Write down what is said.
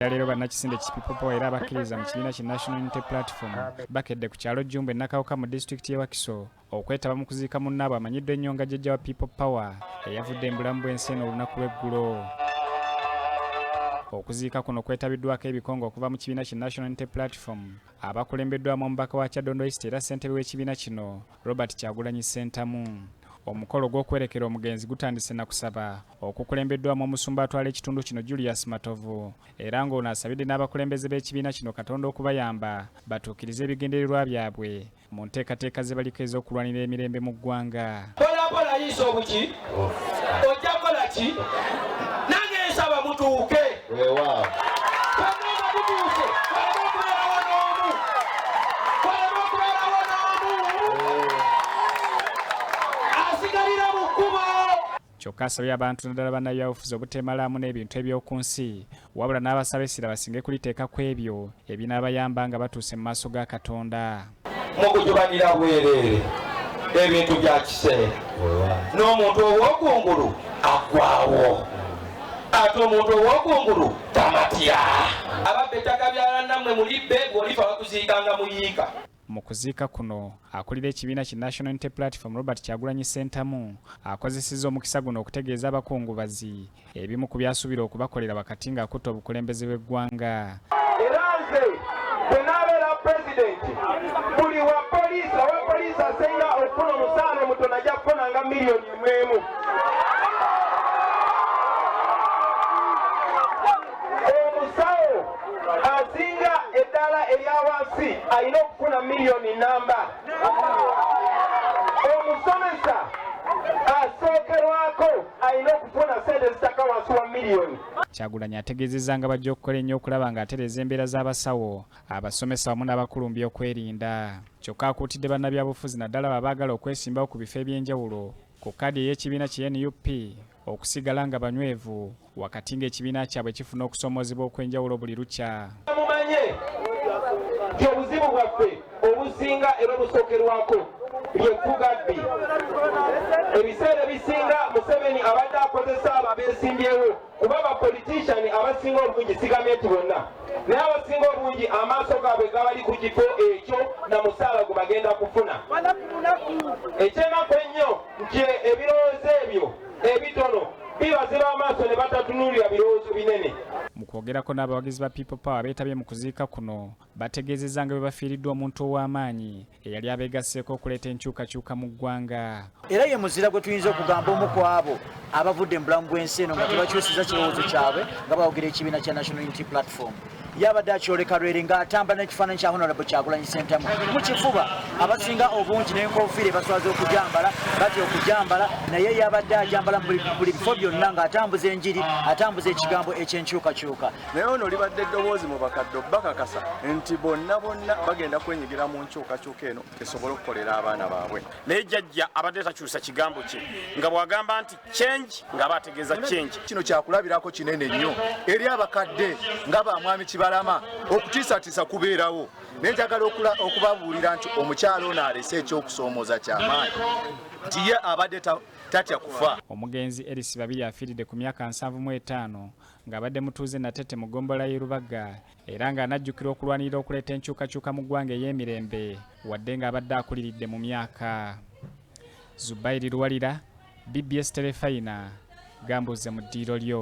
Leero bannakisinde ki People Power era abakkiriza mu kibiina ki National Unity Platform bakedde ku kyalo Jjumbu e Nakawuka mu disitulikiti y'e Wakiso okwetaba mu kuziika munnaabwe amanyiddwa ennyo nga jjajja wa People Power eyavudde mu bulamu bw'ensi eno olunaku lw'eggulo. Okuziika kuno kwetabiddwako ebikonge okuva mu kibiina ki National Unity Platform abakulembeddwamu omubaka wa Kyadondo East era ssentebe w'ekibiina kino Robert Kyagulanyi Ssentamu. Omukolo gw'okwerekera omugenzi gutandise na kusaba okukulembeddwamu omusumba atwala ekitundu kino Julius Matovu era ng'ono asabidde n'abakulembeze b'ekibiina kino Katonda okubayamba batuukirize ebigendererwa byabwe mu nteekateeka ze baliko ez'okulwanira emirembe mu ggwanga. Mpolampola yiisa obuki ojja kukola ki nange nsaba mutuuke. Weewaawo. Twonna nga tutuuse waleme okubeerawo n'omu, waleme okubeerawo n'omu asigalira mu kkubo. Kyokka asabye abantu naddala bannabyabufuzi obuteemalaamu n'ebintu eby'oku nsi wabula n'abasaba essira basinge kuliteeka ku ebyo ebinaabayamba nga batuuse mu maaso ga Katonda. Mukujubanira bwereere ebintu bya kiseera, n'omuntu ow'okungulu aggwawo, ate omuntu ow'okungulu tamatya. Ababba ettaka bya bannammwe mulibbe, bw'olifa bakuziikanga muyiika. Mu kuziika kuno, akulira ekibiina ki National Unity Platform Robert Kyagulanyi Ssentamu akozesezza omukisa guno okutegeeza abakungubazi ebimu ku by'asuubira okubakolera wakati ng'akutte obukulembeze bw'eggwanga. Era nze bwe naabeera pulezidenti, buli wa poliisi owa poliisi asinga okufuna omusaala omutono ajja kufunanga miliyoni emu emu. Omusawo asinga eddaala erya wansi alina okufuna miliyoni namba. Omusomesa asookerwako alina okufuna ssente ezisakka wansi wa miliyoni. Kyagulanyi ategeezezza nga bajja okukola ennyo okulaba ng'atereeza embeera z'abasawo, abasomesa wamu n'abakulu mu by'okwerinda. Kyokka akuutidde bannabyabufuzi naddala abo abaagala okwesimbawo ku bifo eby'enjawulo ku kkaadi ey'ekibiina ki nup okusigala nga banywevu wakati ng'ekibiina kyabwe kifuna okusoomoozebwa okw'enjawulo buli lukya. Mumanye nti obuzibu bwaffe obusinga era obusookerwako ly'effuga bbi. Ebiseera ebisinga Museveni abadde akozesa abo abeesimbyewo kuba ba politician abasinga obungi, sigambye nti bonna, naye abasinga obungi amaaso gaabwe gabali ku kifo ekyo na musaala gwe bagenda kufuna. Ekyenaku ennyo nti ebirowoozo ebyo ebitono bibaziba amaaso ne batatunuulira birowoozo binene. Mu kwogerako n'abawagizi ba People Power abeetabye mu kuziika kuno, bategeezezza nga bwe bafiiriddwa omuntu ow'amaanyi eyali abeegasseeko okuleeta enkyukakyuka mu ggwanga. Era ye muzira gwe tuyinza okugamba omu ku abo abavudde mu bulamu bw'ensi eno nga tebakyusiza kirowoozo kyabwe nga bawagira ekibiina kya National Unity Platform. Yabadde akyoleka lwere ng'atambula n'ekifaananyi kya Honorable Kyagulanyi Ssentamu mu kifuba. Abasinga obungi n'enkofiira ebaswaza okugyambala, batya okugyambala, naye yabadde agyambala mu buli bifo byonna ng'atambuza enjiri, atambuza ekigambo eky'enkyukakyuka. Naye ono libadde eddoboozi mu bakadde okubakakasa nti bonna bonna bagenda kwenyigira mu nkyukakyuka eno esobole okukolera abaana baabwe. Naye jjajja abadde takyusa kigambo kye nga bw'agamba nti change ng'aba ategeeza change. Kino kyakulabirako kinene nnyo eri abakadde nga ba Mwami Kibalama, okutiisatiisa kubeerawo, naye njagala okubabuulira nti omukyala ono alese ekyokusoomooza kyamaanyi nti ye abadde tatya kufa. Omugenzi Ellis Babirye afiiridde ku myaka 75 ng'abadde mutuuze Natete mu ggombolola y'e Lubaga era ng'anajjukirwa okulwanirira okuleeta enkyukakyuka mu ggwanga ey'emirembe wadde ng'abadde akuliridde mu myaka. Zubairi Luwalira, BBS Terefayina, gambuuze mu ddiiro lyo.